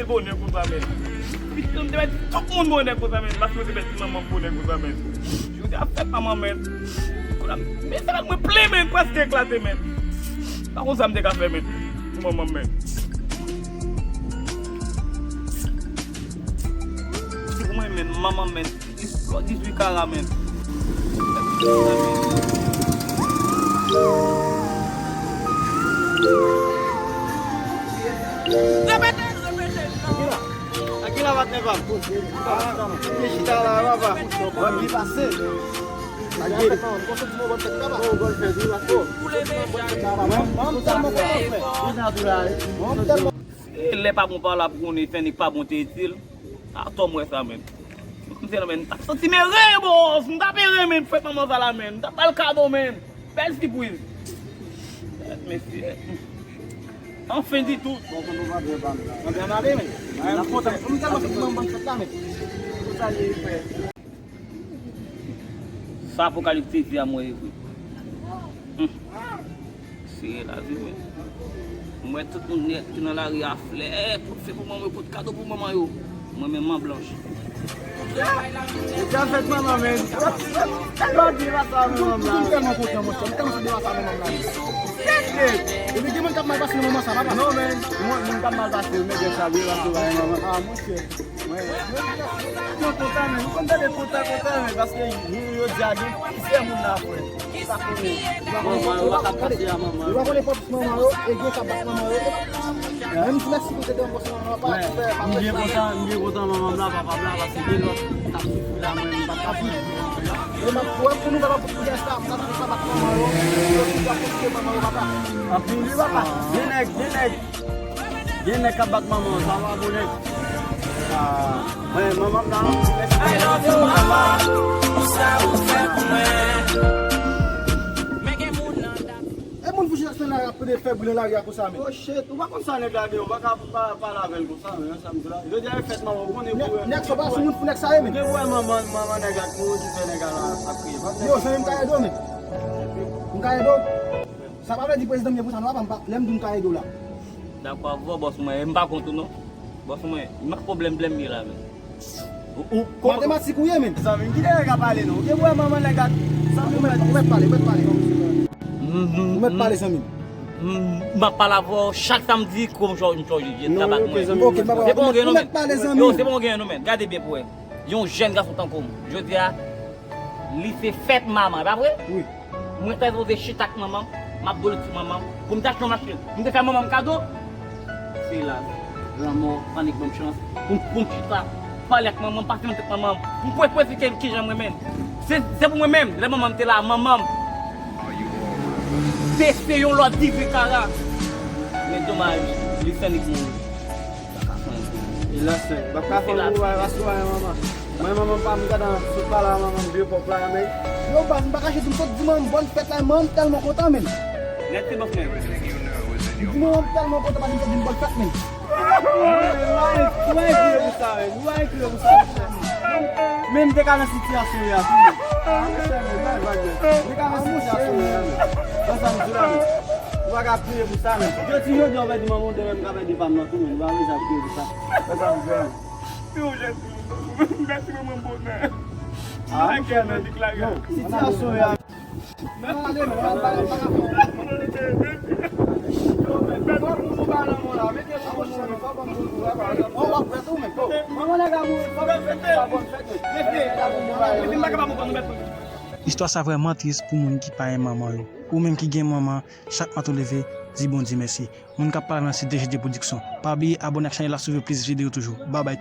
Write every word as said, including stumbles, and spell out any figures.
Bonè konsa, men. Pitit mwen te mèt tout moun bonè konsa, men. Paske mwen te mèt ti manman m bonè konsa, men. Jodi a fèt manman, men. Kounye a, men se mèt mwen plen, men, prèske eklate, men. Pa konn sa m te ka fè, men. Pou manman m, men. Se pou mwen, men, manman m, men. Lò dizuit kara, men. Repete, repete. Akila, akila, patnè pa m. Mwen chita la, papa. Mwen byen pase. Akila. Mwen, mwen tèlman kontan, frè. Mwen tèlman Se lè pa bon pa la pou konnen fè nèg pa bon te itil. Atò m wè sa, men. M te la, men, m t ap santi m ere, bòs. M t ap ere, men, fèt manman sa la, men. M t ap ba l kado, men. Bèl sipriz. Mesye. Anfen di tou. Bon, bon, bon, bon, bon, bon. Mwen byen ale, men. Mwen kontan. M tèlman kontan pou fèt la, men. Pou sa li fè. Sa Apocalypse di a mwen e vre. Hum. Sere la di men. Mwen tout moun nèt ki nan lari a flè, pot fè pou manman yo, pot kado pou manman yo. Mwen menm an blanch. Ou ka fèt manman men. Tèlman di pa sa manman la. M tèlman kontan mwen. M tèlman kontan pa sa manman la. Epi gen moun k ap mal pase nan moman sa papa. Non men. Moun k ap mal pase yo men gen sa vre pase manman. Ah monchè. Mwen kontan men, nou konn tande kontan kontan men, paske jodi a gen plizyè moun la frè. Ou pa konnen, ou pa konnen, ou pa konnen, ou pa konnen pòt manman yo, e gen k ap bat manman yo. Menm si mèsi pou te donk manman pa fè, pa fè. M byen kontan, m byen kontan manman m la, papa m la, paske gen lòt k ap soufri la, mwen m p ap ka soufri. E m ap wè pou nou pa pou tout sa, m ap bat manman yo, yo tout ap kritike manman yo papa. Anpil wi papa, gen nèg, gen nèg. Gen nèg k ap bat manman, sa pa bon nèg. Ah, mwen, manman m nan. I love you, mama. Pou sa ou fè pou mwen. Men gen moun nan dat. E moun fouchi ak sen la ap pede fè bri nan lari a konsa men. Oh shit, ou pa konn sa nèg la gen, ou pa ka pa pale avè l konsa men, sa m di la. Jodi a e fèt manman, ou konnen pou nèg sa pa sou moun pou nèg sa ye men. Gen pou wè manman, manman nèg la ki mouri ki fè nèg la ap kriye. Yo, zanmi m ka ede w men. M ka ede w. Sa pa vle di prezidan m ye pou sa non papa, m pa, lè m di m ka ede w la. Dakò avè w bòs mwen, e m pa kont ou non. Bòs mwen, m ak pwoblèm blèm m ye la men. Ou, ou, matematik ou ye men. Zanmi m, kite nèg la pale non. Ou gen pou wè manman nèg la. Zanmi m, ou mèt pale, ou mèt pale. Ou mèt pale zanmi m. M ap pale avè w chak samdi kou m chò, m chò, je travay mwen. Ok, m pa pale. Ou mèt pale zanmi m. Yo, se bon gen non men. Gade byen pou wè. Yon jèn gason tankou m. Jodi a, li se fèt manman, e pa vre? Wi. Mwen ta sipoze chita ak manman m, m ap dole ti manman m, pou m te achte yon machin, pou m te fè manman m kado. Se la, lanmò pa nèk ban m chans, pou m, pou m chita, pale ak manman m, pase nan tèt manman m, pou m pou eksplike l kijan mwen menm. Se, se pou mwen menm, lè manman m te la, manman m te se yon lòt dizuit kara. Men domaj, li fè nèk mouri. Elas, m p ap ka fè yon bagay, pa sou anyen, manman. Mwen, manman m pa m gade sou pala, manman m vye pòp la, men. Yo, baz, m pa kache di m sot di manman m bòn fèt la, manman m tèlman kontan, men. Nèt se bòs, men. M di manman m tèlman kontan, paske m sot di m bòn fèt, men. Ou pa ekri pou sa, men. Ou pa ekri pou sa, men. Men m te ka nan sitiyasyon ya tou, men. M te ka nan sitiyasyon ya, men. Nan sa m di la, men. Ou pa ka priye pou sa, men. Jodi, jodi a, ou pèdi manman w, demen m ka pèdi pa m nan tou, men. Ou pa bezwen priye pou sa. Nan sa m di la, men. Mèsi manman m bonè. Ah, monchè, men. Sitiyasyon ya. Istwa sa vrèman tris pou moun ki pa gen manman yo. Ou menm ki gen manman, chak maten w leve, di Bondye mèsi. Moun k ap pale la se D G D Production. Pa bliye abòne ak chanèl la si w vle plis videyo toujou. Babay.